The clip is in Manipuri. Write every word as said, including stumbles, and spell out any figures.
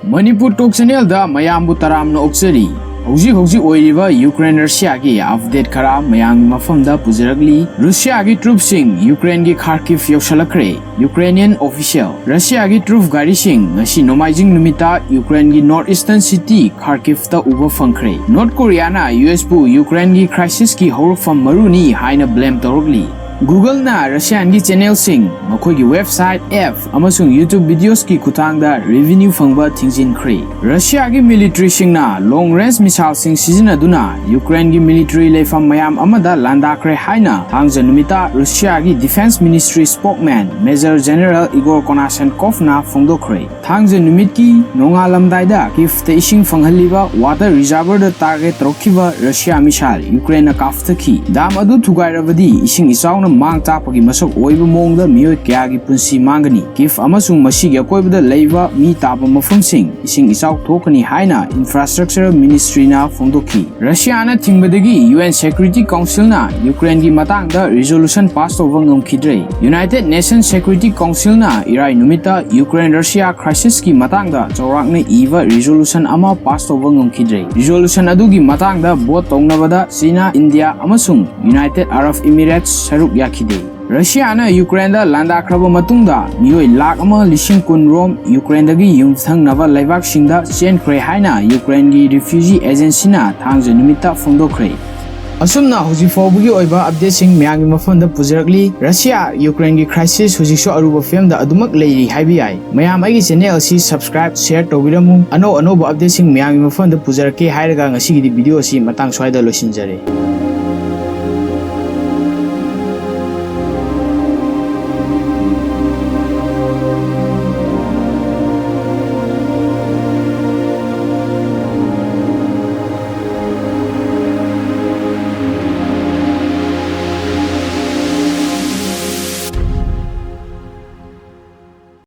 ꯃꯅꯤꯄꯨꯔ ꯇꯣꯛ ꯆꯦꯅꯦꯜꯗ ꯃꯌꯥꯝꯕꯨ ꯇꯔꯥꯝꯅ ꯑꯣꯛꯆꯔꯤ꯫ ꯍꯧꯖꯤꯛ ꯍꯧꯖꯤꯛ ꯑꯣꯏꯔꯤꯕ ꯌꯨꯀ꯭ꯔꯦꯟ ꯔꯁꯤꯌꯥꯒꯤ ꯑꯞꯗꯦꯠ ꯈꯔ ꯃꯌꯥꯝꯒꯤ ꯃꯐꯝꯗ ꯄꯨꯖꯔꯛꯂꯤ꯫ ꯔꯁꯤꯌꯥꯒꯤ ꯇ꯭ꯔꯨꯞꯁꯤꯡ ꯌꯨꯀ꯭ꯔꯦꯟꯒꯤ ꯈꯥꯔꯀꯤꯚ ꯌꯧꯁꯜꯂꯛꯈ꯭ꯔꯦ꯫ ꯌꯨꯀ꯭ꯔꯦꯅꯤꯌꯟ ꯑꯣꯐꯤꯁꯤꯌꯦꯜ꯫ ꯔꯁꯤꯌꯥꯒꯤ ꯇ꯭ꯔꯨꯞ ꯒꯥꯔꯤꯁꯤꯡ ꯉꯁꯤ ꯅꯣꯡꯃꯥꯏꯖꯤꯡ ꯅꯨꯃꯤꯠꯇ ꯌꯨꯀ꯭ꯔꯦꯟꯒꯤ ꯅꯣꯔꯠ ꯏꯁꯇꯔꯟ ꯁꯤꯇꯤ ꯈꯥꯔꯀꯤꯚꯇ ꯎꯕ ꯐꯪꯈ꯭ꯔꯦ꯫ ꯅꯣꯔꯠ ꯀꯣꯔꯤꯌꯥꯅ ꯌꯨ ꯑꯦꯁꯄꯨ ꯌꯨꯀ꯭ꯔꯦꯟꯒꯤ ꯀ꯭ꯔꯥꯏꯁꯤꯁꯀꯤ ꯍꯧꯔꯛꯐꯝ ꯃꯔꯨꯅꯤ ꯍꯥꯏꯅ ꯕ꯭ꯂꯦꯝ ꯇꯧꯔꯛꯂꯤ꯫ ꯒꯨꯒꯜꯅ ꯔꯁꯤꯌꯥꯟꯒꯤ ꯆꯦꯅꯦꯜꯁꯤꯡ, ꯃꯈꯣꯏꯒꯤ ꯋꯦꯕꯁꯥꯏꯠ, ꯑꯦꯞ ꯑꯃꯁꯨꯡ ꯌꯨꯇ꯭ꯌꯨꯕ ꯚꯤꯗꯤꯑꯣꯁꯀꯤ ꯈꯨꯠꯊꯥꯡꯗ ꯔꯦꯚꯤꯅ꯭ꯌꯨ ꯐꯪꯕ ꯊꯤꯡꯖꯤꯟꯈ꯭ꯔꯦ꯫ ꯔꯁꯤꯌꯥꯒꯤ ꯃꯤꯂꯤꯇ꯭ꯔꯤꯁꯤꯡꯅ ꯂꯣꯡ ꯔꯦꯟꯖ ꯃꯤꯁꯥꯏꯜꯁꯤꯡ ꯁꯤꯖꯤꯟꯅꯗꯨꯅ ꯌꯨꯀ꯭ꯔꯦꯟꯒꯤ ꯃꯤꯂꯤꯇ꯭ꯔꯤ ꯂꯩꯐꯝ ꯃꯌꯥꯝ ꯑꯃꯗ ꯂꯥꯟꯗꯥꯈ꯭ꯔꯦ ꯍꯥꯏꯅ ꯊꯥꯡꯖ ꯅꯨꯃꯤꯠꯇ ꯔꯁꯤꯌꯥꯒꯤ ꯗꯤꯐꯦꯟꯁ ꯃꯤꯅꯤꯁꯇ꯭ꯔꯤ ꯁ꯭ꯄꯣꯛꯃꯦꯟ ꯃꯦꯖꯔ ꯖꯦꯅꯔꯦꯜ ꯏꯒꯣꯔ ꯀꯣꯅꯥꯁꯦꯟꯀꯣꯚꯅ ꯐꯣꯡꯗꯣꯛꯈ꯭ꯔꯦ꯫ ꯊꯥꯡꯖ ꯅꯨꯃꯤꯠꯀꯤ ꯅꯣꯡꯉꯥꯜꯂꯝꯗꯥꯏꯗ ꯀꯤꯐꯇ ꯏꯁꯤꯡ ꯐꯪꯍꯜꯂꯤꯕ ꯋꯥꯇꯔ ꯔꯤꯖꯥꯔꯚꯔꯗ ꯇꯥꯔꯒꯦꯠ ꯇꯧꯔꯛꯈꯤꯕ ꯔꯁꯤꯌꯥ ꯃꯤꯁꯥꯏꯜ ꯌꯨꯀ꯭ꯔꯦꯟꯅ ꯀꯥꯞꯊꯈꯤ꯫ ꯗꯥꯝ ꯑꯗꯨ ꯊꯨꯒꯥꯏꯔꯕꯗꯤ ꯏꯁꯤꯡ ꯏꯆꯥꯎꯅ ꯃꯥꯡ ꯆꯥꯛꯄꯒꯤ ꯃꯁꯛ ꯑꯣꯏꯕ ꯃꯑꯣꯡꯗ ꯃꯤꯑꯣꯏ ꯀꯌꯥꯒꯤ ꯄꯨꯟꯁꯤ ꯃꯥꯡꯒꯅꯤ꯫ ꯀꯤꯐ ꯑꯃꯁꯨꯡ ꯃꯁꯤꯒꯤ ꯑꯀꯣꯏꯕꯗ ꯂꯩꯕ ꯃꯤ ꯇꯥꯕ ꯃꯐꯝꯁꯤꯡ ꯏꯁꯤꯡ ꯏꯆꯥꯎ ꯊꯣꯛꯀꯅꯤ ꯍꯥꯏꯅ ꯏꯟꯐ꯭ꯔꯥꯁ꯭ꯇ꯭ꯔꯛꯆꯔ ꯃꯤꯅꯤꯁꯇ꯭ꯔꯤꯅ ꯐꯣꯡꯗꯣꯛꯈꯤ꯫ ꯔꯁꯤꯌꯥꯅ ꯊꯤꯡꯕꯗꯒꯤ ꯌꯨ ꯑꯦꯟ ꯁꯦꯀ꯭ꯌꯨꯔꯤꯇꯤ ꯀꯥꯎꯟꯁꯤꯜꯅ ꯌꯨꯀ꯭ꯔꯦꯟꯒꯤ ꯃꯇꯥꯡꯗ ꯔꯤꯖꯣꯂꯨꯁꯟ ꯄꯥꯁ ꯇꯧꯕ ꯉꯝꯈꯤꯗ꯭ꯔꯦ꯫ ꯌꯨꯅꯥꯏꯇꯦꯗ ꯅꯦꯁꯟ ꯁꯦꯀ꯭ꯌꯨꯔꯤꯇꯤ ꯀꯥꯎꯟꯁꯤꯜꯅ ꯏꯔꯥꯏ ꯅꯨꯃꯤꯠꯇ ꯌꯨꯀ꯭ꯔꯦꯟ ꯔꯁꯤꯌꯥ ꯀ꯭ꯔꯥꯏꯁꯤꯁꯀꯤ ꯃꯇꯥꯡꯗ ꯆꯥꯎꯔꯥꯛꯅ ꯏꯕ ꯔꯤꯖꯣꯂꯨꯁꯟ ꯑꯃ ꯄꯥꯁ ꯇꯧꯕ ꯉꯝꯈꯤꯗ꯭ꯔꯦ꯫ ꯔꯤꯖꯣꯂꯨꯁꯟ ꯑꯗꯨꯒꯤ ꯃꯇꯥꯡꯗ ꯚꯣꯠ ꯇꯧꯅꯕꯗ ꯆꯤꯅꯥ, ꯏꯟꯗꯤꯌꯥ ꯑꯃꯁꯨꯡ ꯌꯨꯅꯥꯏꯇꯦꯗ ꯑꯔꯕ ꯏꯃꯤꯔꯦꯠꯁ ꯁꯔꯨꯛ ꯌꯥꯈꯤꯗꯦ꯫ ꯔꯁꯤꯌꯥꯅ ꯌꯨꯀ꯭ꯔꯦꯟꯗ ꯂꯥꯟꯗꯥꯈ꯭ꯔꯕ ꯃꯇꯨꯡꯗ ꯃꯤꯑꯣꯏ ꯂꯥꯈ ꯑꯃ ꯂꯤꯁꯤꯡ ꯀꯨꯟ ꯔꯣꯝ ꯌꯨꯀ꯭ꯔꯦꯟꯗꯒꯤ ꯌꯨꯝꯊꯪꯅꯕ ꯂꯩꯕꯥꯛꯁꯤꯡꯗ ꯆꯦꯟꯈ꯭ꯔꯦ ꯍꯥꯏꯅ ꯌꯨꯀ꯭ꯔꯦꯟꯒꯤ ꯔꯤꯐ꯭ꯌꯨꯖꯤ ꯑꯦꯖꯦꯟꯁꯤꯅ ꯊꯥꯡꯖ ꯅꯨꯃꯤꯠꯇ ꯐꯣꯡꯗꯣꯛꯈ꯭ꯔꯦ꯫ ꯑꯁꯨꯝꯅ ꯍꯧꯖꯤꯛ ꯐꯥꯎꯕꯒꯤ ꯑꯣꯏꯕ ꯑꯞꯗꯦꯠꯁꯤꯡ ꯃꯌꯥꯝꯒꯤ ꯃꯐꯝꯗ ꯄꯨꯖꯔꯛꯂꯤ꯫ ꯔꯁꯤꯌꯥ ꯌꯨꯀ꯭ꯔꯦꯟꯒꯤ ꯀ꯭ꯔꯥꯏꯁꯤꯁ ꯍꯧꯖꯤꯛꯁꯨ ꯑꯔꯨꯕ ꯐꯤꯕꯝꯗ ꯑꯗꯨꯃꯛ ꯂꯩꯔꯤ ꯍꯥꯏꯕ ꯌꯥꯏ꯫ ꯃꯌꯥꯝ ꯑꯩꯒꯤ ꯆꯦꯅꯦꯜ ꯑꯁꯤ ꯁꯕꯁꯀ꯭ꯔꯥꯏꯕ, ꯁꯤꯌꯔ ꯇꯧꯕꯤꯔꯝꯃꯨ꯫ ꯑꯅꯧ ꯑꯅꯧꯕ ꯑꯞꯗꯦꯠꯁꯤꯡ ꯃꯌꯥꯝꯒꯤ ꯃꯐꯝꯗ ꯄꯨꯖꯔꯛꯀꯦ ꯍꯥꯏꯔꯒ ꯉꯁꯤꯒꯤꯗꯤ ꯚꯤꯗꯤꯑꯣ ꯑꯁꯤ ꯃꯇꯥꯡ ꯁ꯭ꯋꯥꯏꯗ ꯂꯣꯏꯁꯤꯟꯖꯔꯦ꯫